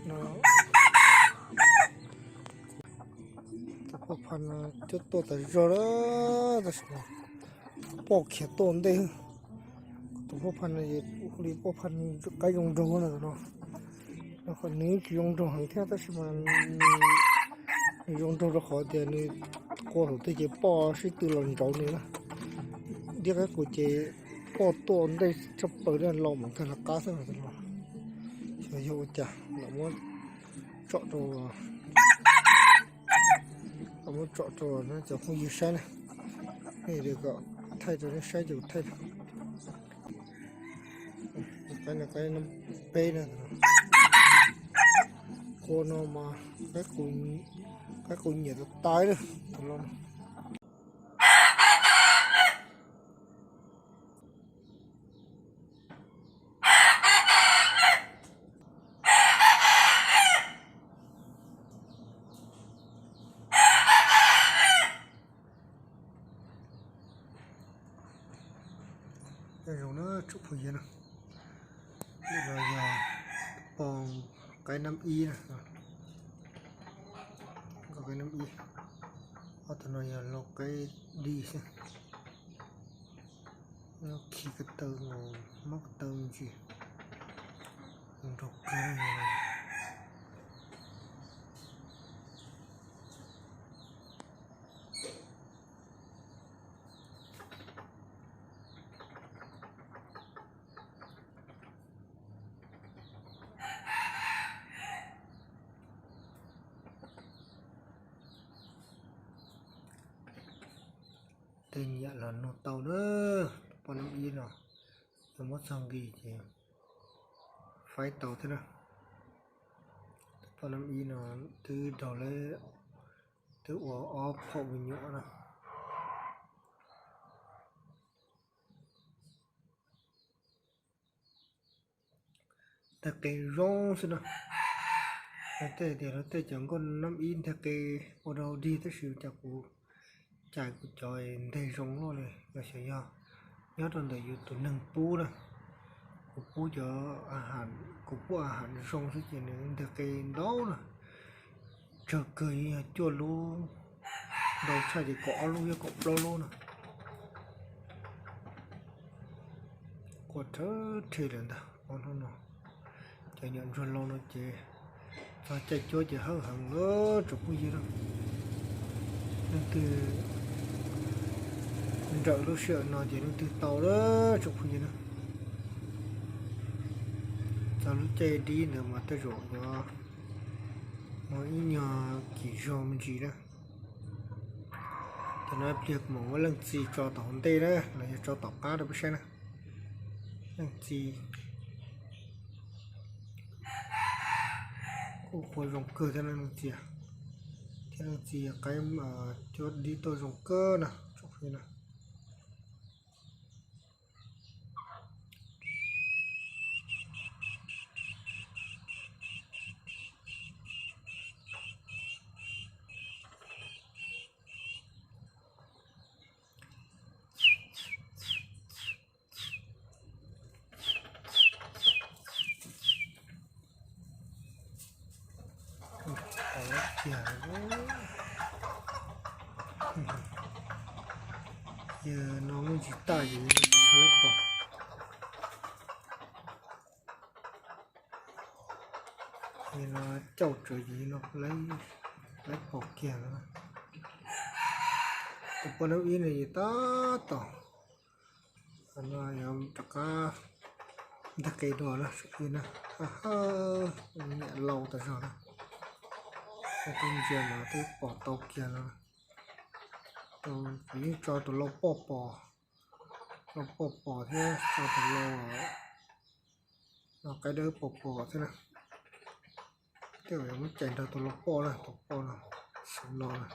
Tus poj phaj no coj tuaj tas zog lawm, tab sis mas poj khiav tuaj ntej. Tus poj phaj no hu li poj phaj qaib zoo nraug na no. Nws tsis zoo nraug heev thiab tab sis mas nws zoo nraug rau qhov tias nws qua thaum twg ces poj sib tw los ntsauv nws na. Diab qaib qus ces poj tuaj ntej tshaj plaws, los mas tag los qab xwb no. Xyov yog ua cas los muab tsom rau, los muab tsom rau cov phooj ywg saib na. Nej kom thaij rau nej saib ces kuv thaij. Qaib no qaib peb na. Qua no mas qaib qus nyiam tas tas li tus no. Nyob zoo na tsoom phooj ywg na, no yog poj qaib nab ib na, qaib nab ib. Ob tug no yog lau qaib dib xwb. Khi ko taw, mob ko taw me ntsis, nrog kawg. Tej nyiam los nug tau na, poj nab ib no, yog muab txog nqi ces faib tau thiab na. Poj nab ib no twb raug lawv, twb ua ob phaum me nyuam na. Nteg qe zoo xwb na. Lawv tej tias lawv tej cov nkauj nab ib nteg qe ua rau dig tab sis cas kuv cais kuv cov nteg zoo luaj li, los xyov yog nyob rau ntawm yus tus neeg pub na. Kuv pub cov, kuv pub a has zoo xwb ces nws nteg qe ntau na. Tsawg kawg, yog cuaj lub, ntau tshaj ces kaum ob lub, yog kaum plaub lub no. Qua rhawv rhe lawm ntag ob hnub no. Cov nyuam ntsuag laus no ces txog caij cuab ces hawb heev lawm tsoom phooj ywg na. Leej twg nrawm lub sij hawm no ces leej twg tau lawm tsoom phooj ywg na. Txog lub caij dib ntawd mas tej zaum yuav muaj ib nyuag kim zog me ntsis na. Tam no pliag kuv mam muab leej txiv tso tom hauv ntej na, los yog tso tom qab rau peb saib na. Leej txiv kuj qua zoo kawg thiab leej txiv, thiab leej txiv qaib cuab dib tuaj zoo kawg na. Yog no muaj ntsis taj yus tsis tshua laib pom. Yog no cauj tsawv yus no laib pom kiag no. Tus poj nab ib no yus tab tom no rov qab nteg qe dua na, niam laus tas zog na. Tus ntsia mas twb pom tau kiag no. Tus yeej tso tus lau poj pos, lau poj pos thiab tso tus lau, lau qaib dawb pos pos thiab na. Tej zaum yuav muab cais nrog tus lau poj na, tus poj no, xeem no na.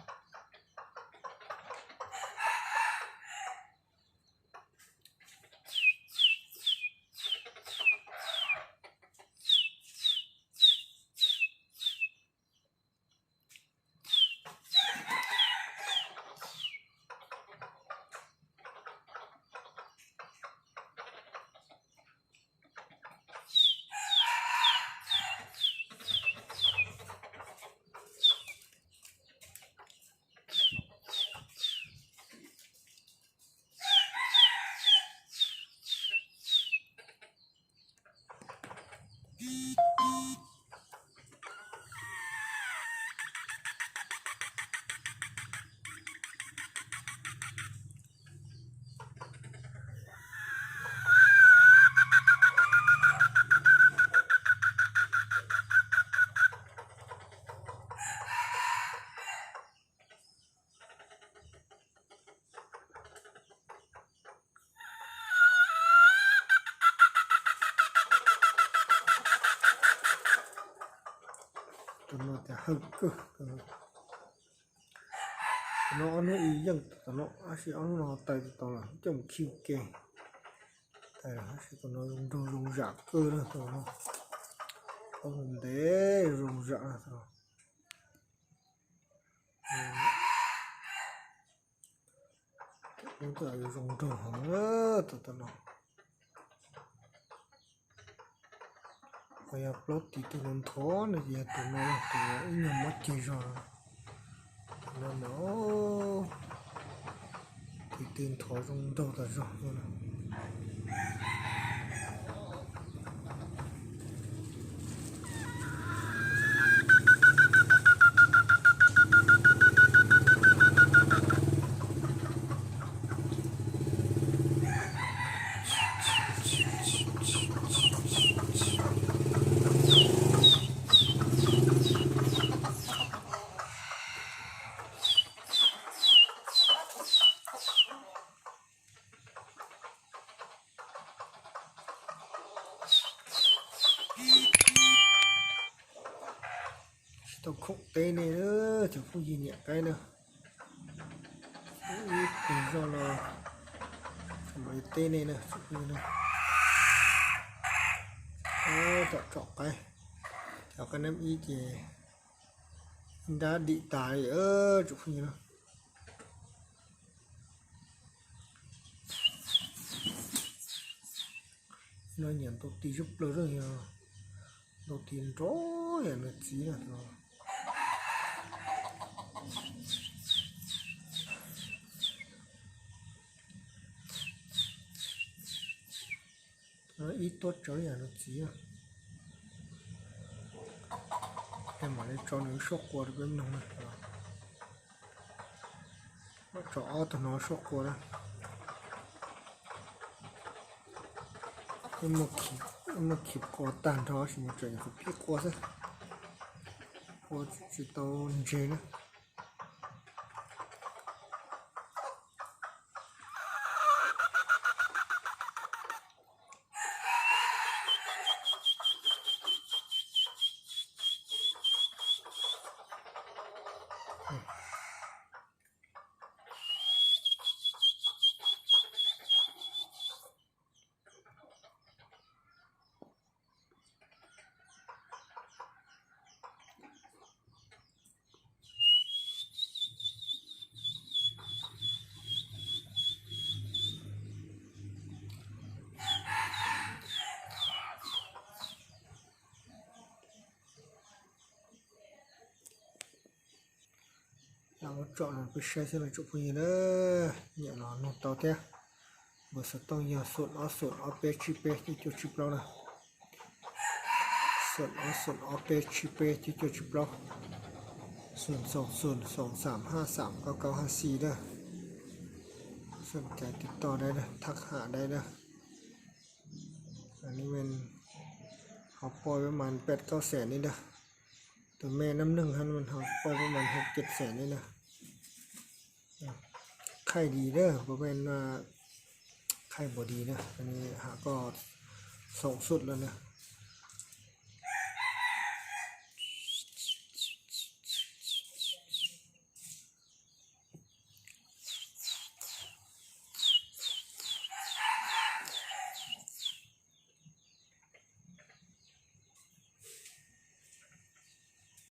Tus no tias hawj kawg. Tus no ob hnub ib yeej tus no tab sis ob hnub no tawm tus tod lawm coj mus khi ke. Tawm lawm tab sis tus no zoo nraug zoo zam kawg na tus no. Tau ntev zoo zam na tus no. Ub, zoo nraug heev tus tus no. Ho yog plaub tis tus no nthuav no ces yog tus no tus ib nyuag mob ceg zog. Tus no mas tis tis nthuav zoo nraug tas zog no. Tsis tau khoom teb nej na, cov phooj ywg niam qaib na. Ib tus zog no tsis tau teb nej na, tsom qaib, cov qaib nab ib ces nrab dim tas li, tsom phooj ywg na. No nyiam ntaus tis zub plaws, ntaus tis nrov yam nws txiv na. Ib tuab tsawv yam nws txiv. Peb mam li tso nws suab qua rau peb mloog na. Tso ob tug no suab qua na. Muaj khi qua tag nrho sis mus tseem qhov pib qua xwb. Qua tsis tau ntseg na. Lam muab tsom no peb saib xwb los tsoom phooj ywg na, nyiam los nug tau thiab. Npawb xov tooj yog xoom ob xoom ob peb tsib peb cuaj cuaj tsib plaub na. Xoom ob xoom ob peb tsib peb cuaj cuaj tsib plaub. Xoom xoom xoom xoom xam haj xam kaub kaub haj xi na. Xoom caiv tiv toj dai na, thab ham dai na. Ni men hauv poj peb mas peb kaub xees ni na. Tus me nab neeg hab mas hauv poj peb mas hauv ceg xees ni na. Khaij di na, peb me khaij npaum di na, ham koj xoom xub lawm na.